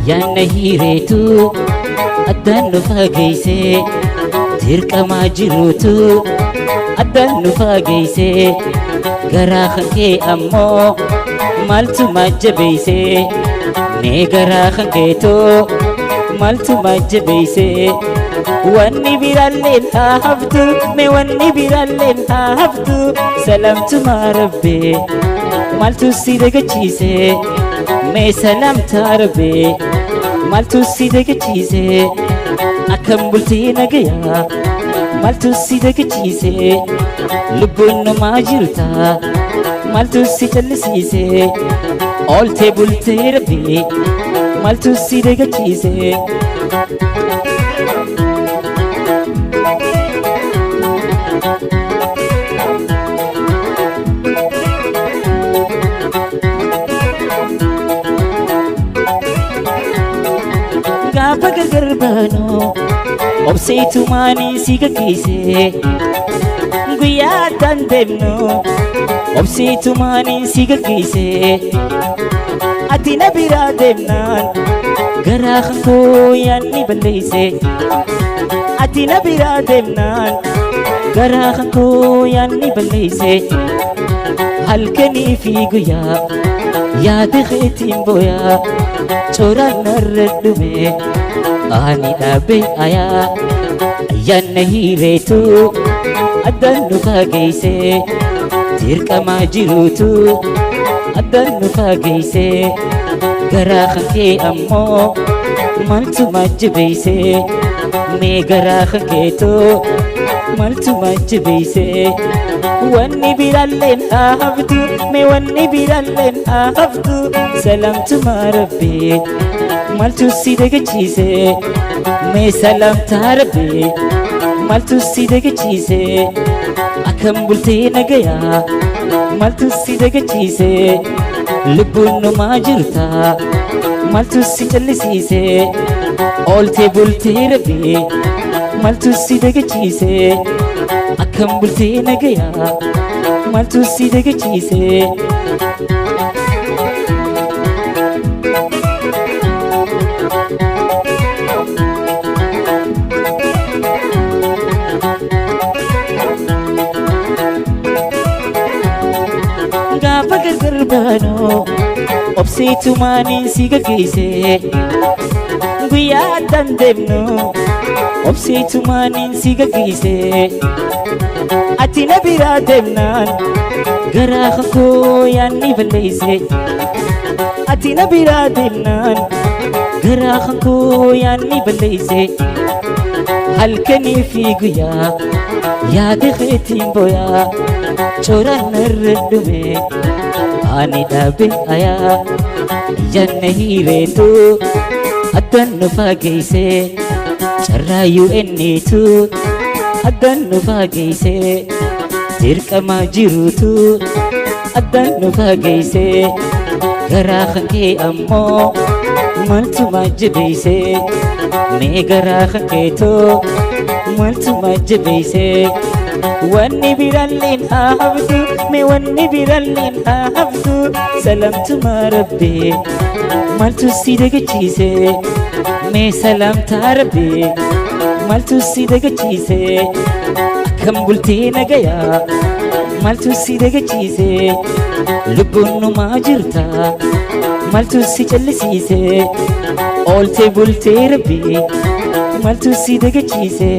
Yaanna hireetu addaan nu fageeyse, dirqamaa jiruutu addaan nu fageeyse. Garaa kan kee ammoo maaltu majjabeeyse? Mee garaa kan keetoo maaltu majjabeeyse? Wanni biraalleen haa haftu, mee wanni biraalleen haa haftu, salaamtumaa rabbee maaltu si dagachiise? Mee salaamtaa rabbee maaltu si dagachiise? Akkam bultii, nagayaa? Maaltu si dagachiise? Lubbuun numaa jirta, maaltu si callisiise? Ooltee bultee rabbii maaltu si dagachiise? Gaafa gargar baanu obseetumaanii si gaggeesse, guyyaa addaan deemnu obseetumaanii si gaggeesse. Ati na biraa deemnaan garaa kan koo yaadni balleesse. Ati na biraa deemnaan garaa kan koo yaadni balleesse. Halkanii fi guyyaa yaada keetiin booyaa, coraan narra dhume, ani dhaabe ayaa. Ayyaanna hireetu addaan nu fageeyse, dirqamaa jiruutu addaan nu fageeyse. Garaa kan kee ammoo maaltu majjabeeyse? Mee garaa kan keetoo maaltu majjabeeyse? Wanni biraalleen haa haftu, mee wanni biraalleen haa haftu, salaamtumaa rabbii maaltu si dagachiise? Mee salaamtaa rabbii maaltu si dagachiise? Akkam bultee, nagayaa? Maaltu si dagachiise? Lubbuun numaa jirta, maaltu si callisiise? Ooltee bultee rabbii maaltu si dagachiise? Akkam bultee, nagayaa? Maaltu si dagachiise? Gaafa gargar baanu obseetumaanii si gaggeesse, guyyaa addaan deemnu obseetumaanii si gaggeesse. Ati na biraa deemnaan garaa kan koo yaadni balleesse. Ati na biraa deemnaan garaa kan koo yaadni balleesse. Halkanii fi guyyaa yaada keetiin booyaa, coraan narra dhume, ani dhaabe ayaa. Ayyaanna hireetu addaan nu fageeyse, carraayyuu enniitu addaan nu fageeyse, dirqamaa jiruutu addaan nu fageeyse. Garaa kan kee ammoo maaltu majjabeeyse? Mee garaa kan keetoo maaltu majjabeeyse? Wanni biraalleen haa haftu, mee wanni biraalleen haa haftu, salaamtumaa rabbii maaltu si dagachiise? Mee salaamtaa rabbii maaltu si dagachiise? Akkam bultee, nagayaa? Maaltu si dagachiise? Lubbuun numaa jirta, maaltu si callisiise? Ooltee bultee rabbii maaltu si dagachiise?